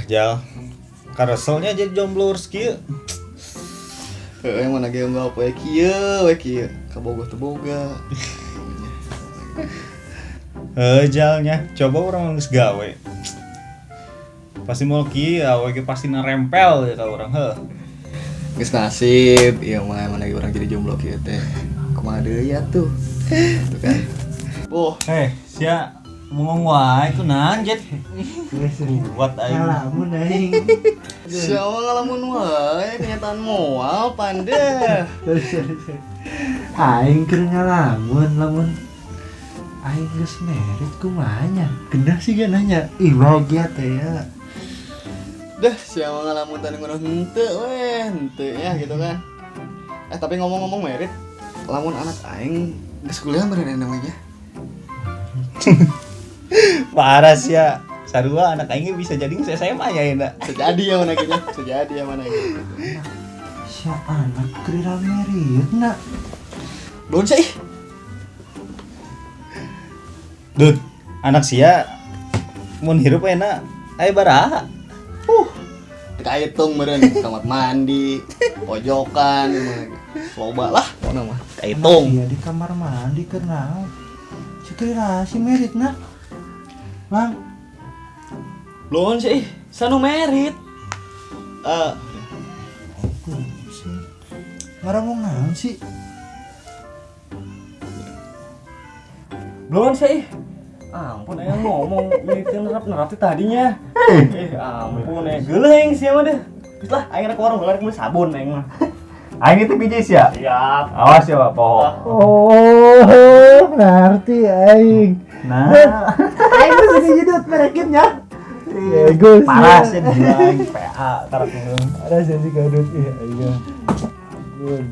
Jal. Kareselnya jadi jomblo kieu. Heeh, mana ge unggal poe kieu we kieu. Kabogoh teu boga. Heuh, jalnya. Coba urang geus gawe. Pasti mau kieu, awe ge pasti narempel ya ka urang heuh. Geus nasib, ieu mah mana ge urang jadi jomblo kieu teh. Kumaha deui atuh. Tuh kan. Oh, Sia ngomong wae kunaon jet. Kuat aing. Ngalamun aing. Siapa ngalamun wae kenyataan moal pande. Aing keur ngalamun lamun aing geus merit kumaha nya. Genah sih ge nanya. Ih bahagia teh ya. Dah, siapa ngalamun tadi ngono henteu weh, henteu ya gitu kan. Tapi ngomong-ngomong merit, lamun anak aing geus kuliah meureun namanya. Parah sia. Sarua anak aing bisa jadi geus SMA nya enak. Bisa jadi ya mana kayaknya, bisa jadi ya mana gitu. Sia anak keur merit na. Belum sih. Dud, anak sia mun hirup enak aya baraha. Kahitung meureun kamar mandi, pojokan, loba lah pokona mah. Kahitung. Iya di kamar mandi keur naon. Si keur si merit na. Lang, Belum sih, sanu merit. Sih. Ngaramong naon sih? Belum sih. Ampun, aing ngomong itu nerap-nerap teh tadinya. Ampun, geuleuh aing sia mah deh. Geus lah, aing rek ke warung heula rek meuli sabun aing mah. Aing itu biji sia. Siap. Awas ya, Pak. Oh, ngerti aing. Nah, Aing geus ini judut merekitnya. Ya, gus. Parah sih gila aing PA tarak. Parah sih kadut iya aing. Ampun.